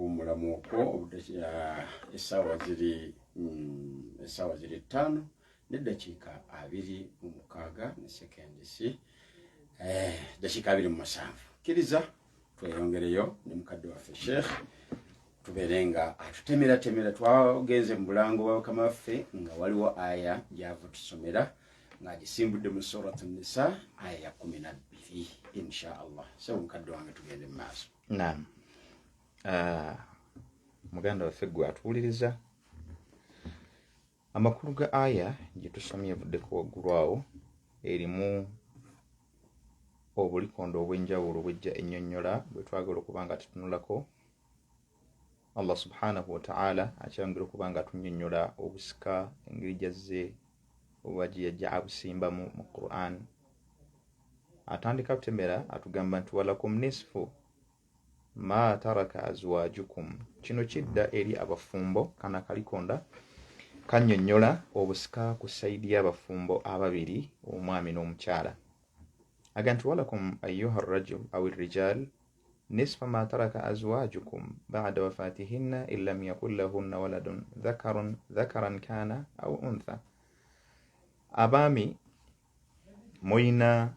Okuwummulamu okwo obudde essaawa ziri essaawa ziri 5 neddakiika 26 ne sekendisi dakiika 27. Kkiriza tweyongereyo ne mukadde waffe Sheekh, tubeere nga atutemeratemera. Twagenze mu bulango bwa bakama baffe nga waliwo aya gyava tusomera ng'agisimbudde mu Surat Nisa, aya ya 12. Insha Allah, sebo mukadde wange, tugende mu maaso. Naam. Muganda waffe gwe atuwuliriza, amakulu ga aya gye tusomye evuddeko waggulu awo erimu obulikondo obw'enjawulo bwejja ennyonnyola bwe twagala okuba nga tutunulako. Allah subhanahu wataala akyayongera okuba nga atunnyonnyola obusika, engeri gyazze oba gye yajja abusimbamu mu Quran. Atandika tutemera, atugamba nti walakum nisfu ma taraka azwajukum. Kino kidda eri abafumbo. Kana kalikonda kannyonnyola obusika ku side y'abafumbo ababiri, omwami n'omukyala. Aga nti walakum ayuha rajul aw rijal nisfa ma taraka azwajukum bada wafatihinna in lam yakun lahunna waladun dhakarun dhakaran kana aw untha. Abaami muyina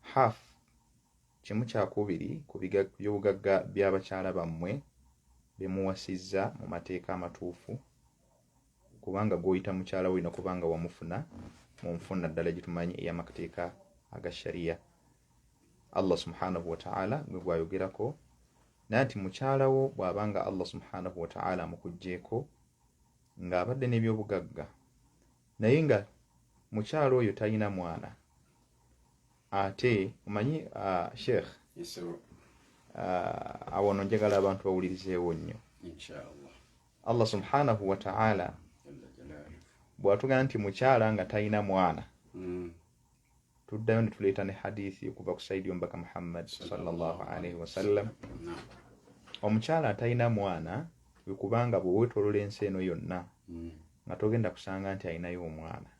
half, kimu kyakubiri ku byobugagga by'abakyala bammwe bemuwasizza mu mateeka amatuufu, kubanga gw'oyita mukyala wo olina kubanga wamufuna mu nfuna ddala gyetumanyi ey'amateeka aga shariya. Allah subhanahu wataala gwe gwayogerako naye nti mukyala wo bw'abanga Allah subhanahu wataala amukugjeeko ng'abadde n'ebyobugagga, naye nga mukyala oyo talina mwana. Ate omanyi, sheikh, awo no njagala abantu bawulirizeewo nnyo. Inshallah. Allah subhanahu wataala Jalla jalaaluhu. Bw'atugamba nti mukyala nga talina mwana, tuddayo ne tuleeta ne hadithi okuva ku side y'omubaka Muhammad sallallahu alaihi wasallam. Omukyala atalina mwana, wekubanga bw'oweetoolola ensi eno yonna nga togenda kusanga nti alinayo omwana.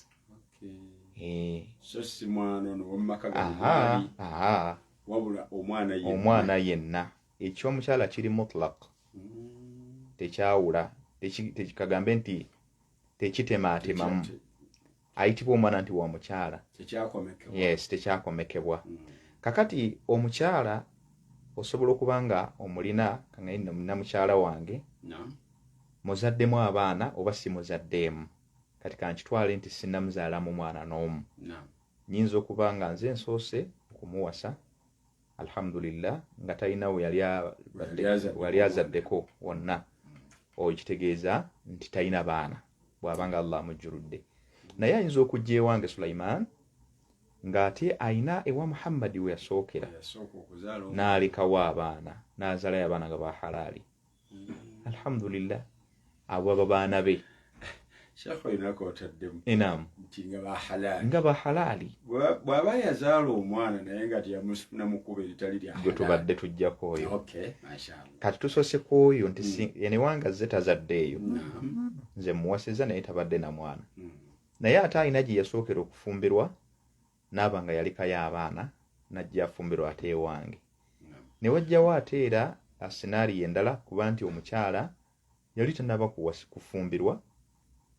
So si mwana ono womumaka aha gano, wabula omwana yenna. Omwana yenna. Ekyomukyala kiri mutlaq, tekyawula, kagambe nti tekitemaatemamu. Ayitibwa omwana nti wa mukyala. Tekyakomekebwa. Yes, tekyakomekebwa. Kakati omukyala osobola okuba nga omulina, kangaye mukyala wange, muzaddemu abaana oba si muzaddeemu. Kati kankitwale nti sinnamuzaalamu mwana n'omu. Nyinza okuba nga nze nsoose okumuwasa, alhamdulillah, nga talina we yali Yali azaddeko. We yali azaddeko wonna. Oyo kitegeeza nti talina baana bw'abanga Allah amujjuludde. Naye ayinza okujja ewange Sulaiman ng'ate ayina ewa Muhammadi we yasookera yasooka okuzaala omwana. N'alekawo abaana, n'azaalayo abaana nga ba halaali. Alhamdulillah, abo aba baana be. Sheekh, olinaku otaddemu Enam. nti nga bahalaali. Nga ba halaali. Bw'aba yazaala omwana naye nga teyamufuna mu kkubo eritali lya Gwe halaali. tubadde tujjako oyo. Okay, mashallah. Kati tusoose ku oyo nti enewanga zze tazadde eyo, nze muwasiza naye tabadde na mwana. Naye ate alina gye yasookera okufumbirwa n'aba nga yalekayo abaana, najja afumbirwa ate ewange. Ne wajjawo ate era scenario endala, kuba nti omukyala yali tanaba kufumbirwa,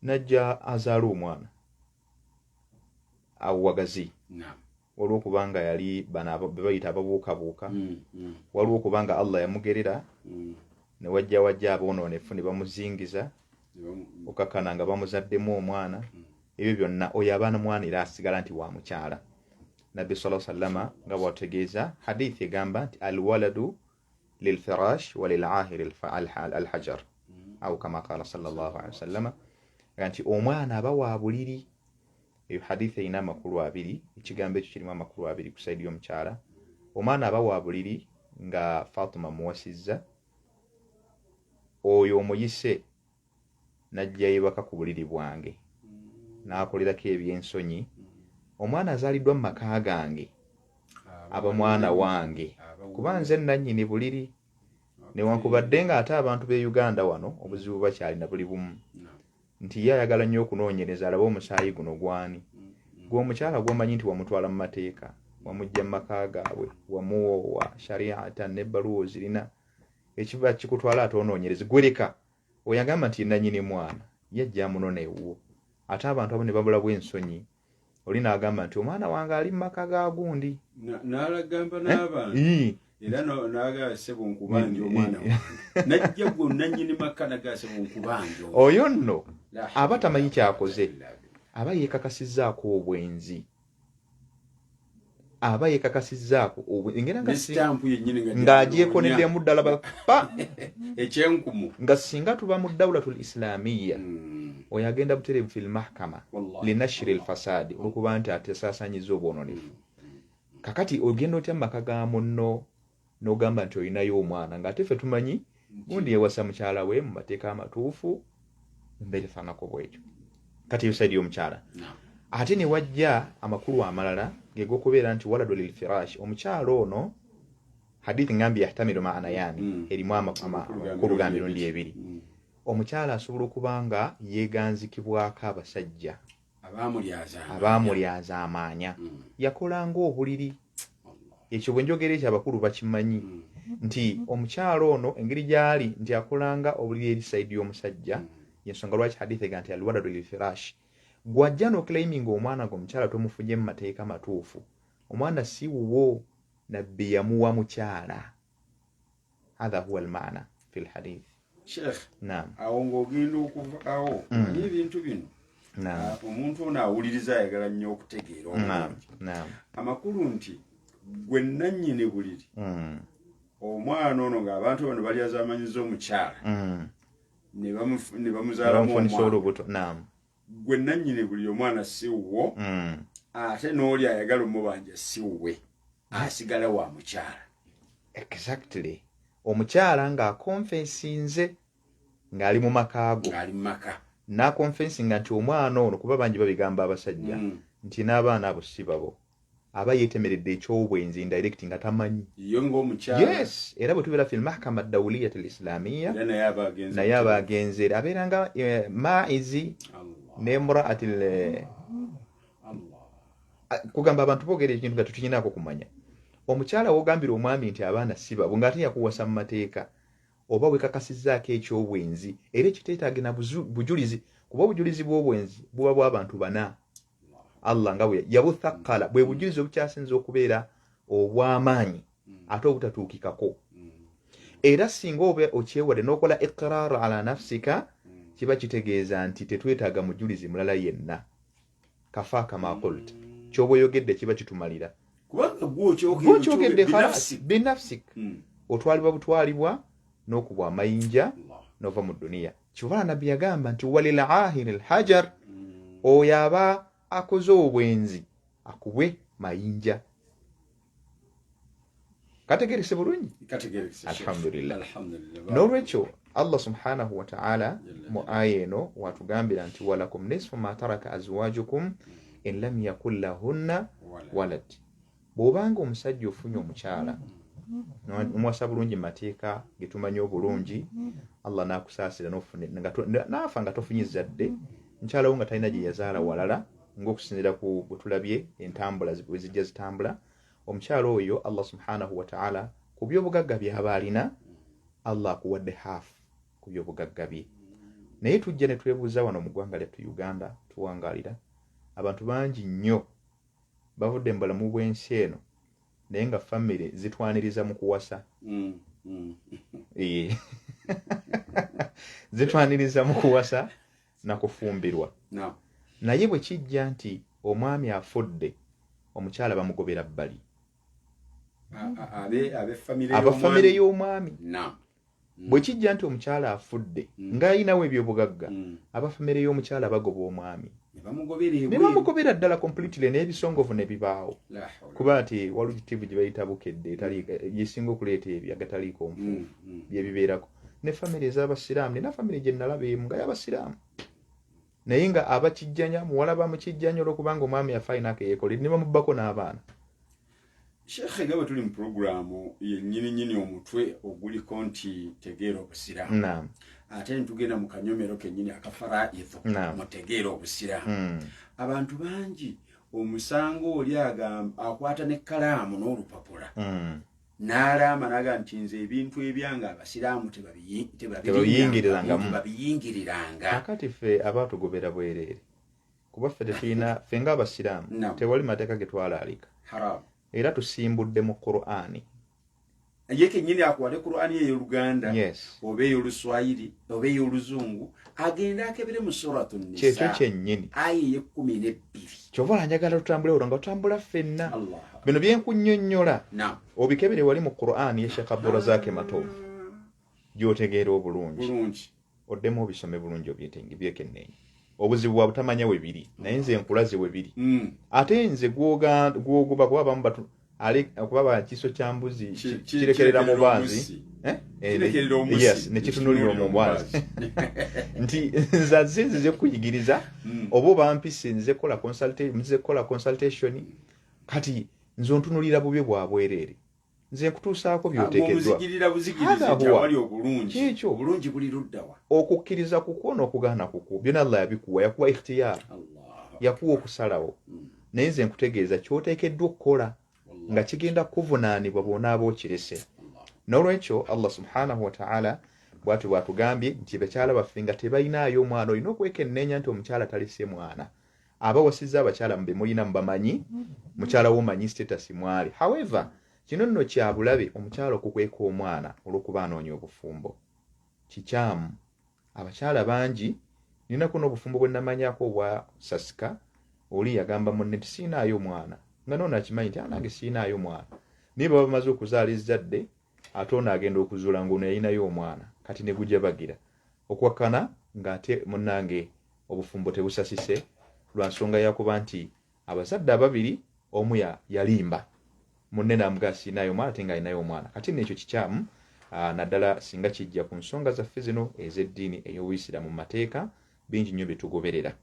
najja azaala omwana awo wagazi, waliwo okubanga yali bano be bayita ababuukabuuka, waliwo okubanga Allah yamugerera, ne wajja wajja aboonoonefu ne bamuzingiza, okakana nga bamuzaddemu omwana. Ebyo byonna, oyo abaana mwana era asigala nti wa mukyala. Nabbi sala sallama nga bwategeeza hadithi egamba nti alwaladu lilfirash wa lilahiri alhajar, au kama qala sallallahu alaihi wasallama, nga nti omwana aba wa buliri. Eyo hadithi erina amakulu abiri, ekigambo ekyo kirimu amakulu abiri. Ku side y'omukyala, omwana aba wa buliri nga Fatima muwasizza, oyo omuyise najja yebaka ku buliri bwange n'akolerako ebyensonyi, omwana azaaliddwa mu maka gange aba mwana wange, kuba nze nannyini buliri. Newankubadde ng'ate abantu b'e Uganda wano obuzibu bakyalina buli bumu, nti ye ayagala nnyo okunoonyereza alabe omusaayi guno gwani. Gwe omukyala gw'omanyi nti wamutwala mu mateeka, wamujja mu maka gaabwe, wamuwoowa shariata n'ebbaluwa ozirina. Ekiba kikutwala ate onoonyereze gwereka oyagamba nti nanyini mwana yajja amunona ewuwo, ate abantu abo ne babula bw'ensonyi. Oli n'agamba nti omwana wange ali mu maka ga gundi, n'alagamba n'abantu era n'agamba ssebo nkubanja omwana wange, najja gwe nannyini maka n'agamba ssebo nkubanja. Oyo nno aba tamanyi kyakoze, aba yeekakasizzaako obwenzi, aba yeekakasizzaako ng'agyekoneddemu ddala pa ekyenkumu, nga singa tuba mu dawlatul islamiya oyo agenda butereevu fil mahkama linashiri lfasadi, olwokuba nti atasaasanyiza obwononefu. Kakati ogenda otya mu maka ga munno n'ogamba nti olinayo omwana, ng'ate ffe tumanyi gundi yewasa mukyala we mu mateeka amatuufu, embeera efaanako bwetyo. Kati eyo side y'omukyala. Ate ne wajja amakulu amalala geg'okubeera nti waladu lilfirash, omukyala ono hadithi ngambye yahtamilu maanayani, erimu amakulu ga mirundi ebiri. Omukyala asobola okuba nga yeeganzikibwako abasajja abaamulyaza amaanya, yakolanga obuliri. Ekyo bwe njogera ekyo abakulu bakimanyi nti omukyala ono engeri gy'ali nti akolanga obuliri eri side y'omusajja, yensonga lwaki hadithi ega nti alwaladu lilfirash. Gwajja n'oclaiminga omwana gwe omukyala tomufunye mu mateeka matuufu, omwana si wuwo, nabbi yamuwa mukyala. Hatha huwa almaana fi lhadith. Sheikh, awo ng'ogenda okuvaawo omanyi ebintu bino, omuntu ono awuliriza ayagala nnyo okutegeera obulungi amakulu nti gwe nannyini buliri, omwana ono ng'abantu bano balyazamanyiza omukyala ne bamuzaalamu omwana, gwe nannyini buli omwana si wuwo, ate n'oli ayagala omubanja si wuwe, asigala wa mukyala. Exactly. Omukyala ng'akonfensinze ng'ali mu maka go, ng'ali mu maka, n'akonfensinga nti omwana ono, kuba bangi babigamba abasajja nti n'abaana abo si babo, aba yeetemeredde ekyobwenzi indirect nga tamanyi. Yes, era bwe tubeera fi lmahkama dawuliyat lislamiya naye aba agenze era abeera nga maizi nemuraati, kugamba abantu boogera ekintu nga tetunyinaako kumanya. Omukyala wogambira omwami nti abaana si babo ng'ate yakuwasa mu mateeka, oba wekakasizzaako ekyobwenzi, era ekiteetaage na bujulizi, kuba obujulizi bw'obwenzi buba bw'abantu bana. Allah nga bwe yabuthakkala bwe bujulizi obukyasinza okubeera obw'amaanyi ate obutatuukikako. Era singa oba okyewadde n'okola iqraaru ala nafsika, kiba kitegeeza nti tetwetaaga mujulizi mulala yenna. Kafaaka ma qult, kyoba oyogedde kiba kitumalira, kubanga gwokyogedde binafsik, otwalibwa butwalibwa n'okubwa amayinja n'ova mu duniya. Kyova nabbi yagamba nti walil ahiri lhajar, oyo aba akoze obwenzi akubwe mayinja. Kategerese bulungi, alhamdulillah. N'olwekyo Allah subhanahu wataala mu aya eno watugambira nti walakum nisfu ma taraka azwajukum in lam yakun lahunna walad. Bw'obanga omusajja ofunye omukyala omwasa bulungi mu mateeka getumanyi obulungi, Allah n'akusaasira n'afa nga tofunye zadde, mukyala wo nga talina gye yazaala walala, ng'okusinziira ku bwe tulabye entambula bwe zijja zitambula, omukyala oyo Allah subhanahu wataala ku byobugagga by'aba alina, Allah akuwadde haafu ku byobugagga bye. Naye tujja ne twebuuza wano mu ggwanga lyattu Uganda tuwangaalira, abantu bangi nnyo bavudde mu bulamu bw'ensi eno naye nga famire zitwaniriza mu kuwasa, zitwaniriza mu kuwasa na kufumbirwa. Naye bwe kijja nti omwami afudde, omukyala bamugobera bbali, abafamire y'omwami. Bwe kijja nti omukyala afudde ng'ayinawo ebyobugagga, abafamire y'omukyala bagoba omwami ne bamugobera ddala completely, n'ebisongovu ne bibaawo, kuba nti waliwo ttiivu gye bayita Bukedde yesinga okuleeta ebyo agataliiko nfuufu byebibeerako. Ne famire ez'abasiraamu, nina famire gye nalaba emu nga y'abasiraamu, naye nga abakijjanya muwala bamukijjanya olwokubanga omwami yafa alina akeyeekolera, ne bamubbako n'abaana. Sheekhe, nga bwe tuli mu puroguraamu yennyini nnyini omutwe oguliko nti tegeera obusiraamu, ate ntugenda mu kanyomero kennyini akafaraidho mutegeera obusiraamu, abantu bangi omusango oli agamba akwata n'ekkalaamu n'olupapula. N'alaama naga nti nze ebintu ebyange abasiraamu tebabiyingiriranga. Kakati ffe abatugobera bwereere, kuba ffe tetulina, ffe ng'abasiraamu tewali mateeka ge twalaalika, era tusimbudde mu Qur'ani. Ye kennyini akwale Qur'ani ey'Oluganda oba ey'Oluswayiri oba ey'Oluzungu, agenda akebere mu Suratu Nisa kyekyo kyennyini, aya ey'e12. Kyova olanjagala tutambule olwo nga tutambula ffenna. Bino byenkunnyonnyola obikebere wali mu Qur'ani ye Sheikh Abdurazak Matovu gy'otegeera obulungi, oddemu obisome bulungi obyekenneenya. Obuzibu bwa butamanya we biri, naye nze nkulaze we biri. Ate nze gwogoba kuba abamu batu kuba bakiso kya mbuzi kirekerera mu baazi, yes, ne kitunulira omubaazi nti nze azze nzize kuyigiriza oba obampise nze kola consultation. Kati nze ontunulira bubi bwa bwereere, nze nkutuusaako byoteekeddwa. Okukkiriza kukwo n'okugaana kukwo byonna Allah yabikuwa, yakuwa ikhtiyar, yakuwa okusalawo. Naye nze nkutegeeza ky'oteekeddwa okukola nga kigenda kuvunaanibwa bw'onaaba okirese. N'olwekyo Allah subhanahu wa ta'ala bw'atyo bw'atugambye nti bakyala baffe nga tebalinaayo omwana, olina okwekenneenya nti omukyala talese mwana. Abawasizza abakyala mbe mulina mubamanyi, mukyala wo manyi status mwali. However, kino nno kya bulabe omukyala okukweka omwana olw'okuba anoonya obufumbo. Kikyamu. Abakyala bangi ninako n'obufumbo bwe namanyako obwa sasika, oli yagamba munne nti siinaayo mwana, nga noono akimanyi nti nange siinaayo mwana, naye baba bamaze okuzaala ezzadde ate ono agenda okuzuula ng'ono yalinayo omwana, kati ne gujabagira okuwakkana ng'ate munnange obufumbo tebusasise lwa nsonga yakuba nti abazadde ababiri omu yalimba munne n'amugaa siinaayo omwana ate ng'alinayo omwana. Kati nno ekyo kikyamu, naddala singa kijja ku nsonga zaffe zino ez'eddiini ey'obuyisiraamu mu mateeka bingi nnyo bye tugoberera.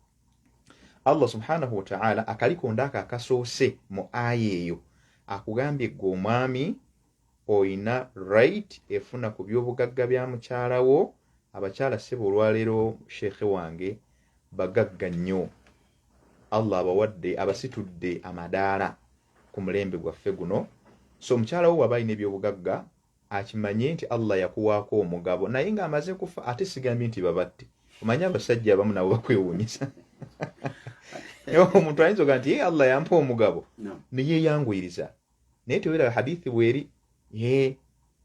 Allah subhanahu wa ta'ala akalikonda ako akasoose mu aya eyo akugambye ggwe omwami oyina right efuna ku byobugagga bya mukyala wo. Abakyala ssebo olwaleero sheekhe wange bagagga nnyo, Allah abawadde abasitudde amadaala ku mulembe gwaffe guno. So omukyala wo waba alina ebyobugagga akimanye nti Allah yakuwaako omugabo, naye ng'amaze kufa. Ate sigambye nti babatte, omanye abasajja abamu nabo bakwewuunyisa. Omuntu ayinza oga nti ye Allah yampa omugabo neyeyanguyiriza, naye teweraba hadithi bweri, ye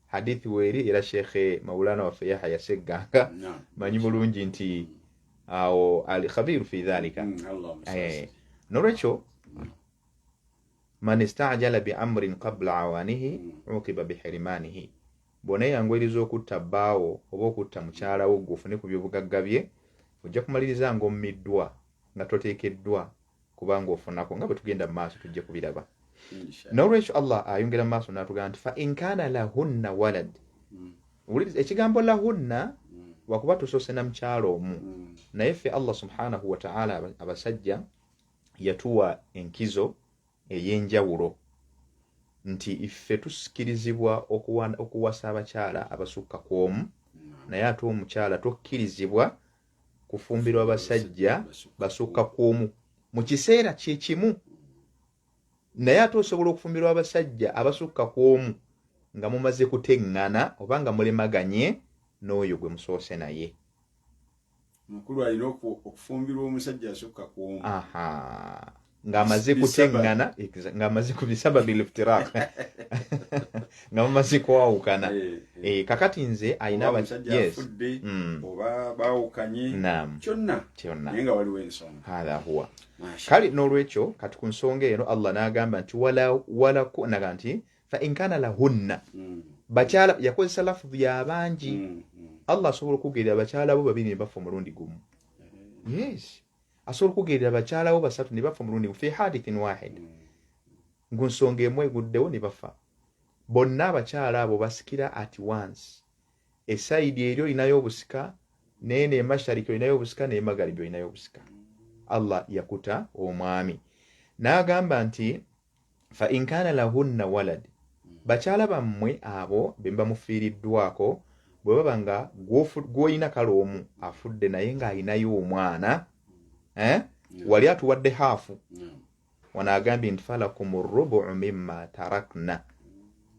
hadithi bweri. Era Sheekhe Maulana waffe Yahaya Segganga manyi bulungi nti awo ali khabiru fi dhalika. Nolwekyo man istajala bi amrin qabla awanihi uqiba bihirimanihi, bw'oneeyanguyiriza okutta bbaawo oba okutta mukyala wo gwe ofune ku byobugagga bye, ojja kumaliriza ng'ommiddwa nga toteekeddwa kubanga ofunako. Nga bwe tugenda mu maaso tujja kubiraba. N'olwekyo Allah ayongera mu maaso n'atugamba nti fa in kaana lahunna walad. Ekigambo lahunna wakuba tusoose na mukyala omu, naye ffe Allah subhanahu wa ta'ala abasajja yatuwa enkizo ey'enjawulo nti iffe tusikirizibwa okuwasa abakyala abasukka ku omu, naye ate omukyala tokkirizibwa kufumbirwa abasajja basukka ku omu mu kiseera kye kimu, naye ate osobola okufumbirwa abasajja abasukka ku omu nga mumaze kuteŋŋana oba nga mulemaganye n'oyo gwe musoose naye. Mukulu alina okufumbirwa omusajja asukka ku omu ng'amaze kuteŋŋana, ng'amaze ku bisababi liftiraq, nga mumaze kwawukana. Kakati nze alina afudde oba baawukanye, kyonna kyonna, naye nga waliwo ensonga. Hatha huwa. Kale n'olwekyo kati ku nsonga eno Allah n'agamba nti walaku naga nti fa in kana lahunna, bakyala, yakozesa lafudhu y'abangi. Allah asobola okugerera bakyala bo babiri ne bafa omulundi gumu. Yes, asobola okugerera bakyala bo basatu ne bafa omulundi gumu fi hadithin wahid, ngu nsonga emu eguddewo ne bafa bonna. Abakyala abo basikira at once. Esayidi eri olinayo obusika, naye nemashariki olinayo obusika, nemagaribi olinayo obusika. Allah yakuta omwami n'agamba nti fa in kana lahunna walad, bakyala bammwe abo be muba mufiiriddwako bwe baba nga gw'olina kale omu afudde naye ng'alinayo omwana, wali atuwadde haafu. Wano agambye nti falakum rubu mimma tarakna.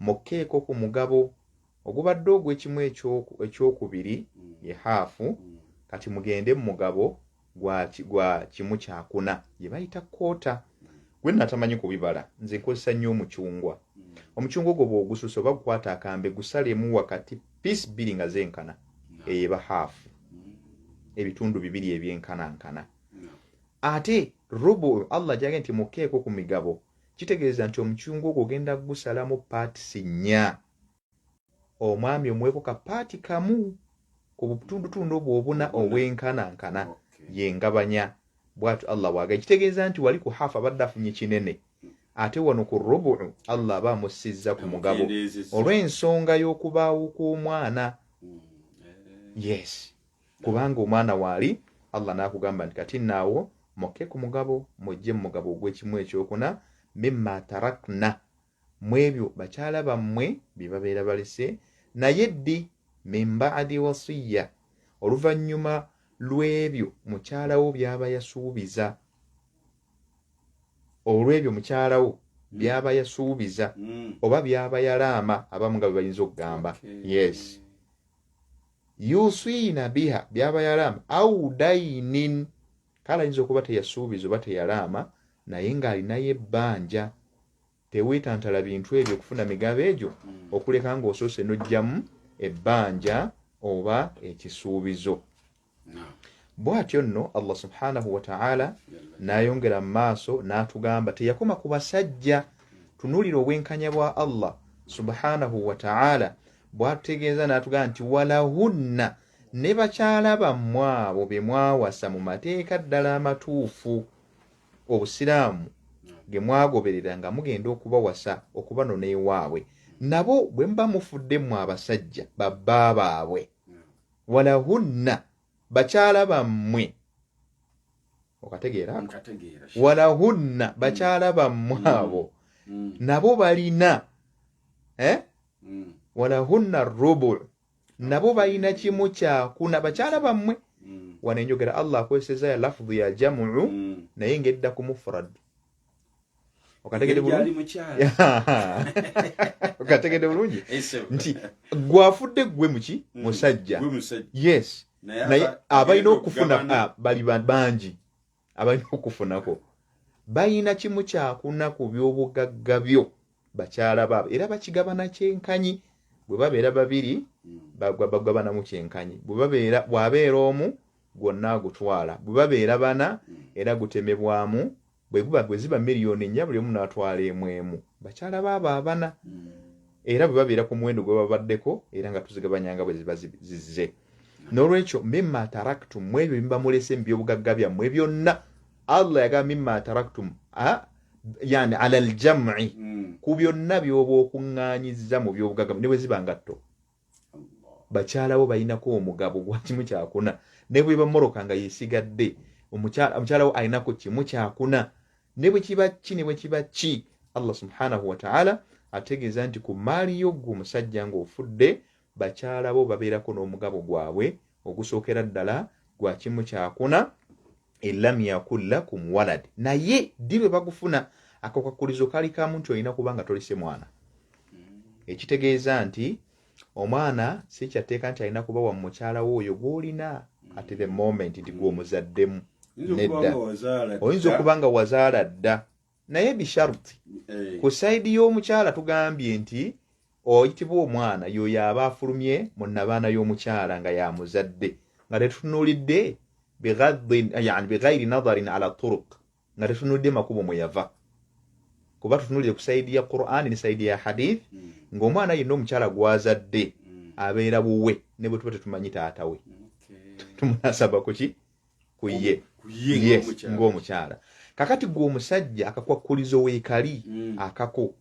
Mukkeeko ku mugabo ogubadde ogw'ekimu ekyokubiri, ye haafu. Kati mugende mu mugabo gwa kimu kyakuna, ye bayita quarter. Gwe natamanyi kubibala, nze nkozesa nnyo omucungwa. Omucungwa ogwo bw'ogususa oba gukwata akambe, gusalemu wakati piece bbiri nga zenkana, eyo eba haafu, ebitundu bibiri ebyenkanankana. Ate rubu Allah gyagambye nti mukkeeko ku migabo, kitegeeza nti omucungwa ogwo ogenda gusalamu parts nnya, omwami omuweeko ka part kamu ku butundutundu obwo obuna obwenkanankana, yengabanya. Bw'atyo Allah bw'agamba. Kitegeeza nti wali ku haafu abadde afunye kinene, ate wano ku rubu Allah aba amussizza ku mugabo olw'ensonga y'okubaawo kw'omwana. Yes, kubanga omwana waali, Allah n'akugamba nti kati naawo mukke ku mugabo, mujje mu mugabo ogw'ekimu ekyokuna, mimma tarakna, mu ebyo bakyala bammwe bye babeera balese. Naye ddi? Min ba'di wasiya, oluvannyuma lw'ebyo mukyalawo by'aba yasuubiza, olw'ebyo mukyalawo by'aba yasuubiza oba by'aba yalaama, abamu nga bwe bayinza okugamba. Yes, yusiina biha, by'aba yalaama, au dainin, kale ayinza okuba teyasuubiza oba teyalaama, naye ng'alinayo ebbanja. Teweetantala bintu ebyo okufuna migabo egyo okuleka ng'osoose n'oggyamu ebbanja oba ekisuubizo. Bw'atyo nno Allah subhanahu wataala n'ayongera mu maaso n'atugamba, teyakoma ku basajja. Tunuulira obwenkanya bwa Allah subhanahu wataala bw'atutegeeza n'atugamba nti walahunna, ne bakyala bammwe abo be mwawasa mu mateeka ddala amatuufu obusiraamu ge mwagoberera nga mugenda okubawasa, okubanona ewaabwe, nabo bwe muba mufudde mmwe abasajja babba baabwe, walahunna, bakyala bammwe, okategeera? Walahunna, bakyala bammwe abo nabo balina, eh? Walahunna rubu, nabo balina kimu kyakuna, bakyala bammwe. Wano enjogera Allah akozeseza ya lafudhu ya jamu, naye ng'edda ku mufrad. Okategedde bulungi? Okategedde bulungi nti gwafudde gwe muki musajja? Yes, naye abalina okufuna bali bangi. Abalina okufunako balina kimu kyakuna ku byobugagga byo, bakyala baabwe, era bakigabana kyenkanyi. Bwe babeera babiri, bagabanamu kyenkanyi. Bwe babeera, bw'abeera omu, gwonna agutwala. Bwe babeera bana, era gutemebwamu. Bwe guba bwe ziba miliyoni 4, buli omu n'atwala emu emu, bakyala baabo abana. Era bwe babeera ku muwendo gwe babaddeko, era nga tuzigabanya nga bwe ziba zizze. N'olwekyo mimma taraktum, mu ebyo bimuba mulese mu byobugagga byammwe byonna. Allah yagamba mimma taraktum, yani ala aljam'i, ku byonna by'oba okuŋŋaanyizza mu byobugagga, ne bwe ziba ngatto, bakyala bo balinako omugabo gwa kimu kyakuna. Ne bwe bamoroka nga yesigadde, omukyala wo alinako kimu kyakuna. Ne bwe kiba ki, ne bwe kiba ki, Allah subhanahu wataala ategeeza nti ku maali yo gwe omusajja ng'ofudde, bakyala bo babeerako n'omugabo gwabwe ogusookera ddala gwa kimu kyakuna, in lam yakun lakum walad. Naye ddi lwe bagufuna? Ako kakulizo kali kamu nti olina kuba nga tolese mwana, ekitegeeza nti omwana si kyatteeka nti alina kuba wa mukyala wo oyo gw'olina at the moment nti gw'omuzaddemu. Nedda, oyinza okuba nga wazaala dda, naye bisharuti ku side y'omukyala tugambye nti oyitibwa omwana yoyo aba afulumye mu nabaana y'omukyala nga yamuzadde, nga tetutunuulidde yani bighairi nadharin ala turuq, nga tetunuulidde makubo mwe yava, kuba tutunuulire ku side ya Qur'ani ne side ya hadith, ng'omwana yenna omukyala gw'azadde abeera buwe, ne bwe tuba tetumanyi taata we, tumunasaba kuki? Ku ye. Yes, ng'omukyala. Kakati gwe omusajja akakwakkulizo weekali akako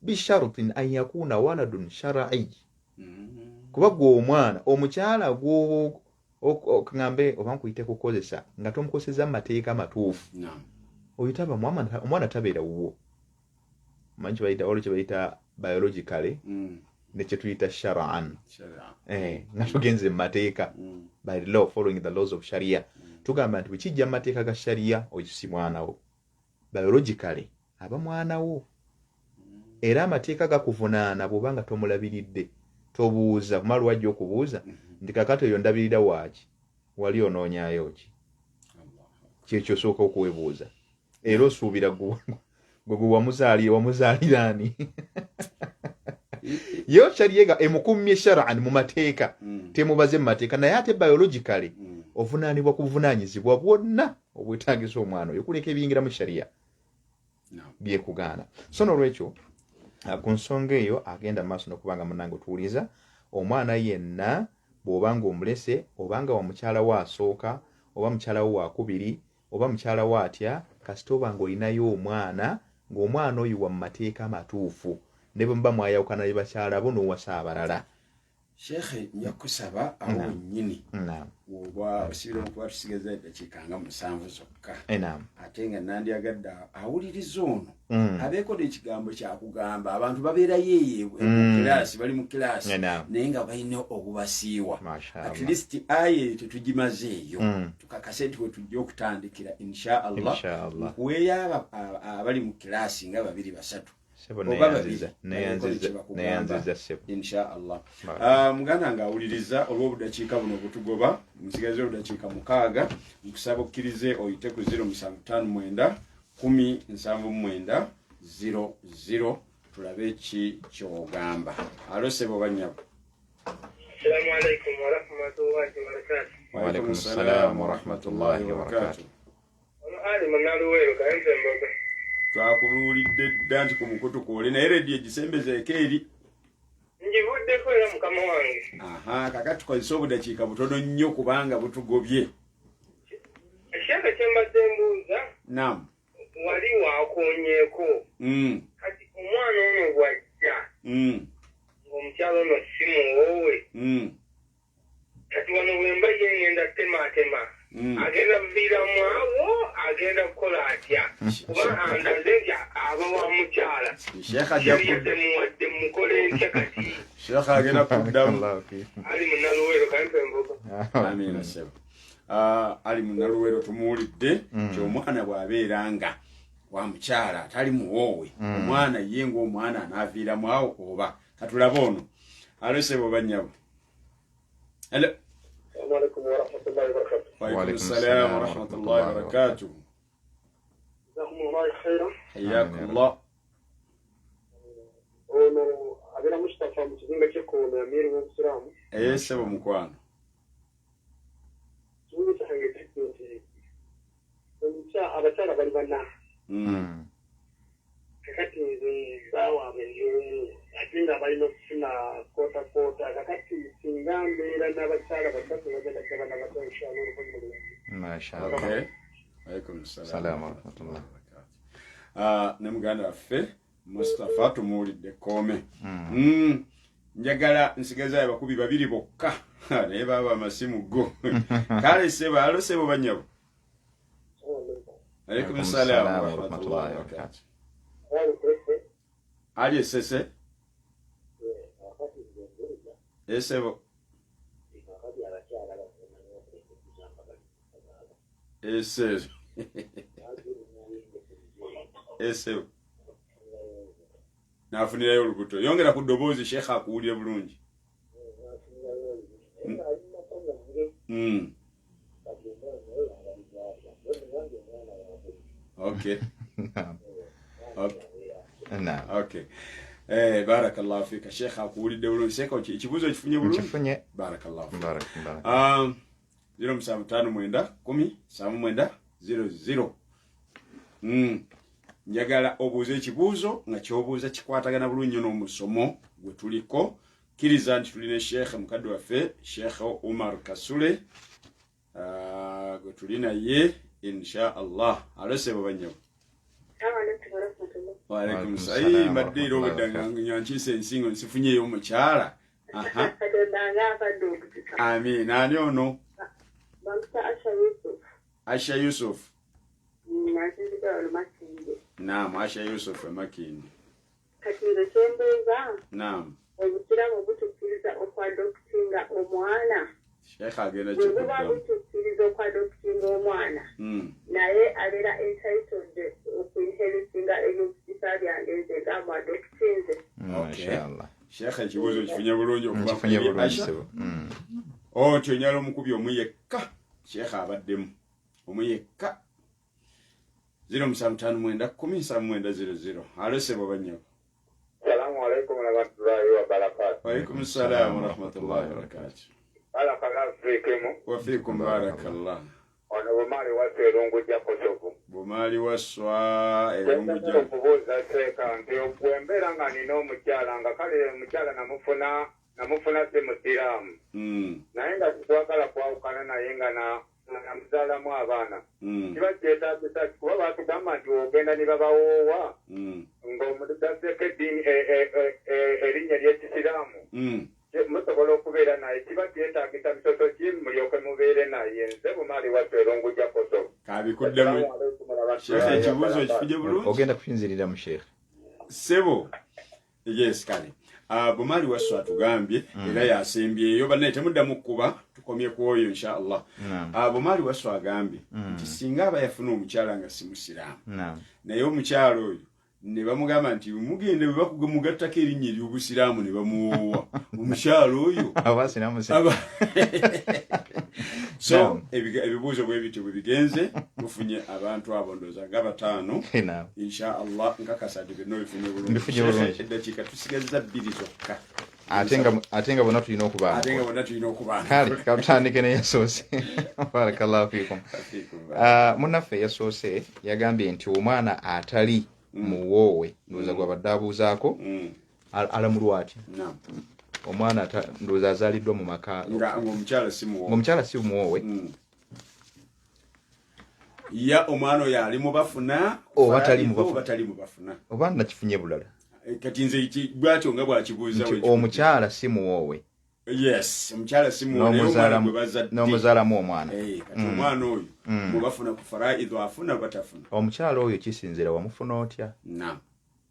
bisharutin an yakuna waladun shar'i, kuba gwe omwana omukyala gwoba ŋŋambe oba nkuyite kukozesa nga tomukozesa mu mateeka matuufu, oyo taba omwana, tabeera wuwo. Manyi kyebayita, waliwo kyebayita biologically ne kyetuyita shar'an. Nga tugenze mu mateeka, by the law, following the laws of sharia, tugamba nti bwe kijja mu mateeka ga sharia, oyo si mwana wo. Biologically aba mwana wo. Era amateeka gakuvunaana bw'oba nga tomulabiridde. Tobuuza, kumala wajja okubuuza nti kakati oyo ndabirira waaki, wali onoonyaayo ki? Kyekyo osooka okuwebuuza. Era osuubira gwe gwe wamuzaalira ani? Yo sharia emukummye shar'an mu mateeka, temubaze mu mateeka, naye ate biologically ovunaanibwa ku buvunaanyizibwa bwonna obwetaagisa omwana oyo kuleka ebiyingira mu sharia byekugaana. So n'olwekyo ku nsonga eyo agenda mu maaso n'okuba nga munnange otuwuliza, omwana yenna bw'oba nga omulese, oba nga wa mukyala wo asooka, oba mukyala wo wakubiri, oba mukyala wo atya, kasita oba ng'olinayo omwana, ng'omwana oyo wa mu mateeka amatuufu, ne bwe muba mwayawukana ne bakyala bo n'owasa abalala. Sheekhe, nja kusaba awo wennyini oba osibira okuba tusigazza eddakiika nga 7 zokka. Ate nga nandyagadde awuliriza ono abeeko n'ekigambo kyakugamba. Abantu babeerayo eyo mu kilaasi, bali mu kilaasi naye nga balina obubasiiwa. At least aya eyo tetugimazeeyo, tukakase nti we tujja okutandikira insha Allah. Nkuweeyo abali mu kilaasi nga 2 3 oba 2 neyanziza ssebo insha Allah. Muganda nga awuliriza olw'obudakiika buno obutugoba, nsigaze obudakiika 6, nkusaba okkirize oyite ku 0759 10 79 00 tulabe ki ky'ogamba. Alo ssebo bannyabo. Assalamu alaikum wa rahmatullahi wa barakatuh. Wa alaikum assalam wa rahmatullahi wa barakatuh. Ono Ali Munaluweero Kayembe Mboga. Twakuluulidde dda nti ku mukutu kwoli, naye rediyo egisembezeeko eri. Ngivuddeko era mukama wange. Aha, kakati tukozese obudakiika butono nnyo kubanga butugobye. Ekyaka kye mbadde mbuuza. Naam. Wali wakoonyeeko. Kati omwana ono bw'ajja. Ng'omukyala ono si muwoowe. Kati wano bwe mba ye ngenda temaatema. Agenda kuviiramu awo, agenda kukola atya? Kuba andaze nti aba wa mukyala. Sheikh ajja temuwadde mukole ntya kati? Sheikh agenda kuddamu. Ali Munaluweero Kayembe Mboga. Amiina ssebo. Ali Munaluweero tumuwulidde nti omwana bw'abeera nga wa mukyala atali muwoowe, omwana ye ng'omwana anaaviiramu awo oba katulabe ono. Alo ssebo bannyabo. Hello. Assalamu alaikum wa rahmatullahi wa barakatuh. Wa alaikum assalam wa rahmatullahi wa barakatuh. Jazakumullahu khairan. Hayyakumullah. Ono abeera Mustafa mu kizinga ky'Ekkono, amiiri w'Obusiraamu. Ssebo mukwano. Kibuuzo kyange kiri nti abakyala bali bana. Kakati nze baawaabwe ndi omu, ate nga balina okufuna koota koota. Kakati singa mbeera n'abakyala 3 bagenda kugabana bato inshallah oluvannyuma lwange. Mashallah. Okay. Alaikum salam wa rahmatullah. Ne muganda waffe Mustafa tumuwulidde kkoome. Njagala nsigazayo abakubi 2 bokka naye baaba amasimu go. Kale ssebo, alo ssebo bannyabo. Alaikum salam wa rahmatullahi wa barakatuh. Ali esese? Esebo. Esebo. Esebo. Nafunirayo olubuto. Yongera ku ddoboozi Sheikh akuwulire bulungi. Okay. Okay. Okay. Barakallahu fika Sheikh akuwulidde bulungi. Sheikh ekibuuzo okifunye bulungi? Nkifunye. Barakallahu fika. 0759 10 79 00. Njagala obuuze ekibuuzo nga ky'obuuza kikwatagana bulungi n'omusomo gwe tuliko. Kkiriza nti tulina Sheikh mukadde waffe Sheikh Umar Kasule gwe tuli naye insha Allah. Alo ssebo bannyabo. Wa alaikum salam. Mbadde era obudde nga nkiise ensingo nsifunyeeyo omukyala. Amiina. Ani ono? Asha Yusuf. Naam, Asha Yusuf Makindi. Kati nze kyembuuza. Naam. Obusiraamu butukkiriza okwadoptinga omwana. Sheikh agenda kikuddamu. Bwe butukkiriza okwadoptinga omwana. Naye abeera entitled okuinheritinga ebyobusiika. ebisika byange nze nga mwadokitinze. Mashallah. Sheikh ekibuuzo kifunye bulungi okuva Nkifunye ku bulungi Aisha. ssebo. Otyo onyala omukubi omu yekka. Sheikh abaddemu omu yekka. 0759 10 79 00. Alo ssebo bannyabo. Salamu alaikum warahmatullahi wabarakatuh. Wa alaikum salaam wa rahmatullahi wa barakatuh. Barakallahu fiikum. Wa fiikum barakallah. Ono Bumaali Wasswa Erungujja Kosovo. Bumaali Wasswa Erungujja. Okubuuza Seeka nti bwe mbeera nga nina omukyala nga kale omukyala namufuna si musiraamu. Naye nga twagala kwawukana naye nga namuzaalamu abaana. Kiba kyetaagisa kuba baatugamba nti ogenda ne babawoowa ng'omugaseeko eddiini erinnya ly'ekisiraamu. Musobola okubeera naye kiba kyetaagisa bisoso ki mulyoke mubeere naye. Nze Bumaali Wasswa Erungujja Kosovo. Kabikuddemu. Sheikh ekibuuzo kifunye bulungi. Ogenda kusinziirira mu Sheikh. Ssebo. Yes kale. Bumaali Wasswa atugambye era yasembyeyo bannaye temuddamu kkuba tukomye ku oyo inshallah. Bumaali Wasswa agambye nti singa aba yafuna omukyala nga si musiraamu naye omukyala oyo ne bamugamba nti mugende bwe bakugamugattako erinnya ery'obusiraamu ne bamuwoowa omukyala oyo aba sinamusiraamu. So ebibuuzo bwe bityo bwe bigenze tufunye abantu abo ndowooza nga bataano. Inshallah nkakasa nti byonna obifunye bulungi. Mbifunye bulungi. Eddakiika tusigazza 2 zokka. Ate nga bonna tulina okubaana. Ate nga bonna tulina okubaana. Kale katutandike neyasoose. Barakallahu fiikum. Munnaffe yasoose yagambye nti omwana atali muwoowe ndowooza gwabadde abuuzaako alamulwa atya? Omwana ndowooza azaaliddwa mu maka ng'omukyala si muwoowe. Ng'omukyala si muwoowe. Ya omwana oyo ali mu bafuna oba tali mu bafuna. Oba nakifunye bulala. Kati nze bw'atyo nga bw'akibuuza nti omukyala si muwoowe. Yes, omukyala si muwoowe n'omuzaalamu omwana. Kati omwana oyo mubafuna ku faraidho afuna batafuna. Omukyala oyo kisinziira wamufuna otya?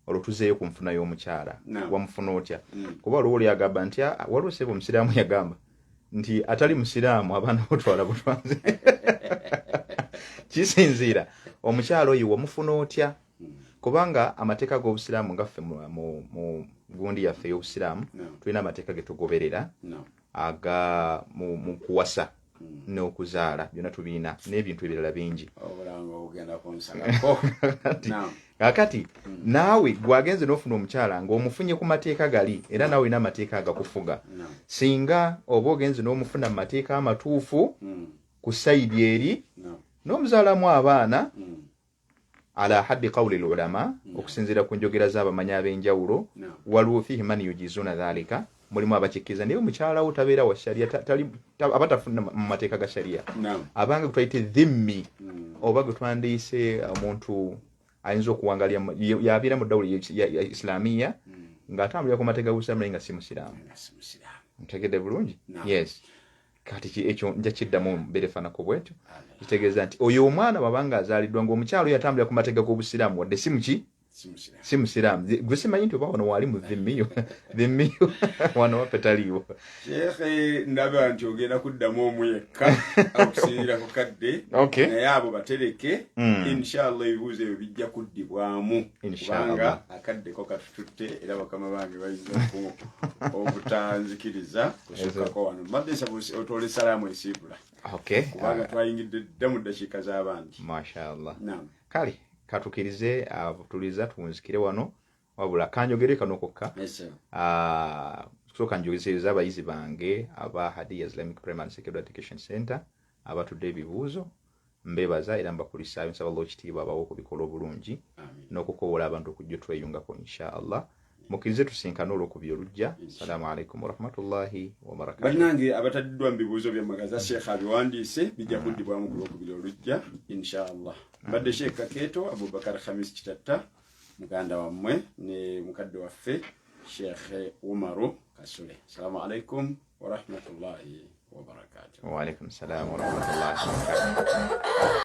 Olwo tuzeeyo ku nfuna y'omukyala. Wamufuna otya? Kuba waliwo oli agamba nti waliwo ssebo omusiraamu yagamba nti atali musiraamu abaana botwala butwazi. Kisinziira omukyala oyo wamufuna otya? Kubanga amateeka g'obusiraamu nga ffe mu gundi yaffe y'obusiraamu tulina amateeka ge tugoberera aga mu kuwasa n'okuzaala byonna tubiina n'ebintu ebirala bingi. Kaakati naawe gwagenze n'ofuna omukyala ng'omufunye ku mateeka gali era naawe olina amateeka agakufuga. Singa oba ogenze n'omufuna mu mateeka amatuufu ku sayidi eri n'omuzaalamu abaana ala haddi qawli ulama okusinziira ku njogera z'abamanyi ab'enjawulo waliwo fihi man yujizuna dhalika mulimu abakikkiriza naye omukyala wo tabeera wa sharia aba tafuna mu mateeka ga sharia abanga gwe dhimmi oba gwe twandiyise omuntu ayinza okuwangalya yabeera mu dawula ya islamiya ng'atambulira ku mateeka g'obusiraamu naye nga si musiraamu. Ntegedde bulungi? Yes. Kati ekyo nja kiddamu mbeera efaanako bwetyo. Kitegeeza nti oyo omwana bw'abanga azaaliddwa ng'omukyala oyo atambulira ku mateeka g'obusiraamu wadde si muki? Si musiraamu. Gwe simanyi nti oba wano waali mu dhimmiyo. Dhimmiyo wano waffe taliiwo. Sheikh ndaba nti ogenda kuddamu omu yekka okusinziira ku kadde. Naye abo batereke inshallah ebibuuzo ebyo bijja kuddibwamu kubanga akadde ko katututte era bakama bange bayinza obutanzikiriza kusukkako wano. Mbadde nsaba otoole salaamu esiibula. Kubanga twayingidde dda mu ddakiika z'abandi. Mashallah. Kale katukirize tuliza tuwunzikire wano wabula kanjogere kano kokka. Kusooka njogereza abayizi bange aba Hadiya Islamic Primary and Secondary Education Center abatudde ebibuuzo mbebaza era mbakulisaayo nsaba Allah ekitiibwa abawe okubikola obulungi n'okukowoola abantu okujja tweyungako insha Allah. Mukkirize tusinkane olwokubiri olujja. Assalamu alaikum warahmatullahi wabarakatuh. Bannange abataddiddwa mu bibuuzo byammwe nga Sheikh abiwandiise bijja kuddibwamu ku lwokubiri olujja insha Allah. Mbadde Sheikh Kakeeto Abubakar Khamis Kitatta muganda wammwe ne mukadde waffe Sheikh Umaru Kasule. Assalamu alaikum warahmatullahi wabarakatuh. Wa alaikum salam warahmatullahi wabarakatuh.